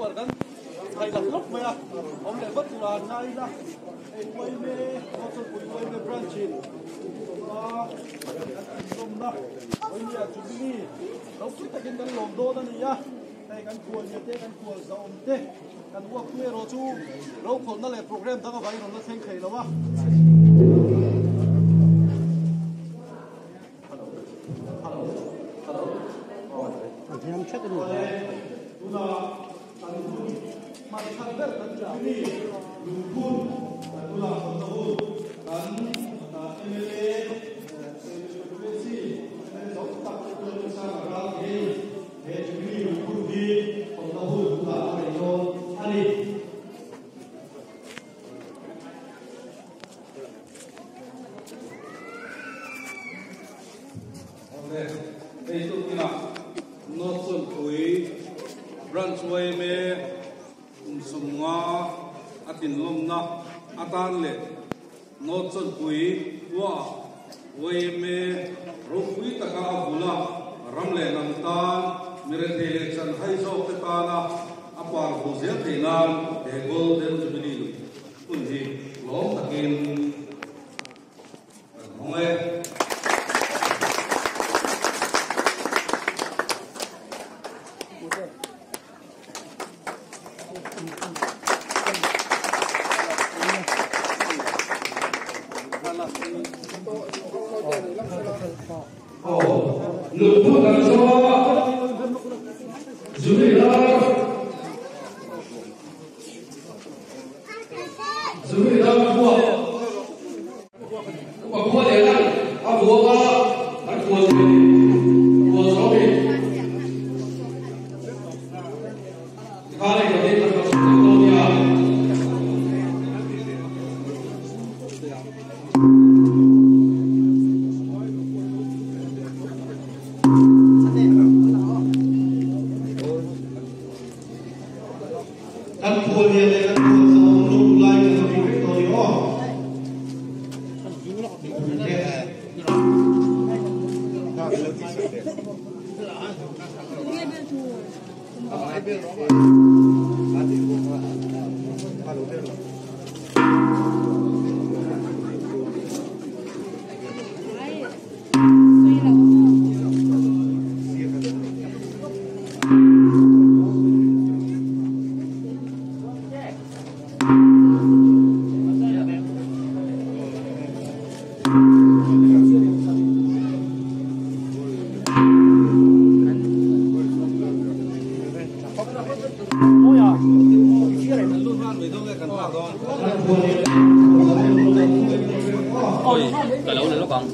puar kan thai lak lawk mai a, awm leh vat tura an ngai ila, hei Uaime, North Chawnpui Uaime Branch in a kan inzawmna Uaimea Jubilee ropui takin kan lawm dawn a ni a, hei kan khuallian te, kan khual zahawm te, kan uaptu erawh chu rokhawlhna leh programme dang avangin rawn la thleng thei lo a. Awle, hei tukinah North Chawnpui Branch yma kum sawmnga a tinlawmna atan leh North Chawnpui khuaah yma ropui taka a vula ram leh hnam tan mirethei leh chanhai zawkte tana a par vul zel theih nan he Golden Jubilee hun hi lawm takin kan hawng e. Lungphun an zawng a, Zumi lar, Zumi lar khua, upa khua leh lan a vuak a, kan khual khual zawng in tikhan hei kan kan rawn sawi dawn nia. Kan khual lian leh kan khual zawng lo lai kan lo ring vek tawh ni aw. Oi, ka lo la lawk ang.